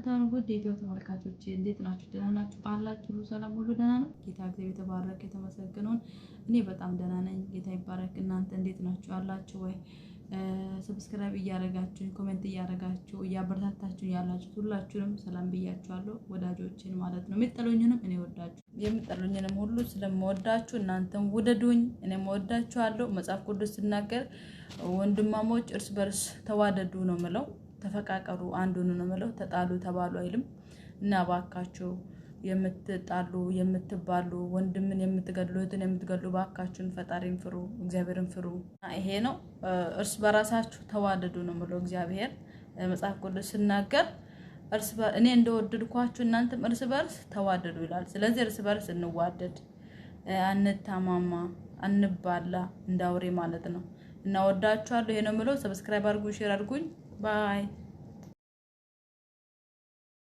ለእናንተ ነው። ውድ የኢትዮ ተመልካቾች እንዴት ናችሁ? ደህና ናችሁ? ባላችሁ ሁሉ ሰላም ሁሉ ደህና ነው። ጌታ እግዚአብሔር የተባረከ የተመሰገነውን። እኔ በጣም ደህና ነኝ። ጌታ ይባረክ። እናንተ እንዴት ናችሁ? አላችሁ ወይ? Subscribe እያደረጋችሁ፣ comment እያደረጋችሁ፣ እያበረታታችሁ ያላችሁት ሁላችሁንም ሰላም ብያችኋለሁ፣ ወዳጆችን ማለት ነው። የሚጠሉኝንም እኔ ወዳችሁ የምጠሉኝንም ሁሉ ስለምወዳችሁ እናንተም ውደዱኝ፣ እኔም ወዳችኋለሁ። መጽሐፍ ቅዱስ ሲናገር ወንድማሞች እርስ በርስ ተዋደዱ ነው ምለው፣ ተፈቃቀሩ አንዱ ነው ምለው፣ ተጣሉ ተባሉ አይልም። እና ባካችሁ የምትጣሉ፣ የምትባሉ፣ ወንድምን የምትገድሉ፣ እህትን የምትገድሉ ባካችሁን ፈጣሪን ፍሩ፣ እግዚአብሔርን ፍሩ። ይሄ ነው፣ እርስ በራሳችሁ ተዋደዱ ነው ምለው እግዚአብሔር። መጽሐፍ ቅዱስ ሲናገር እኔ እንደወደድኳችሁ እናንተም እርስ በርስ ተዋደዱ ይላል። ስለዚህ እርስ በርስ እንዋደድ፣ አንታማማ፣ አንባላ እንደ አውሬ ማለት ነው። እና ወዳችኋለሁ። ይሄ ነው የምለው። Subscribe አድርጉኝ፣ share አድርጉኝ። Bye.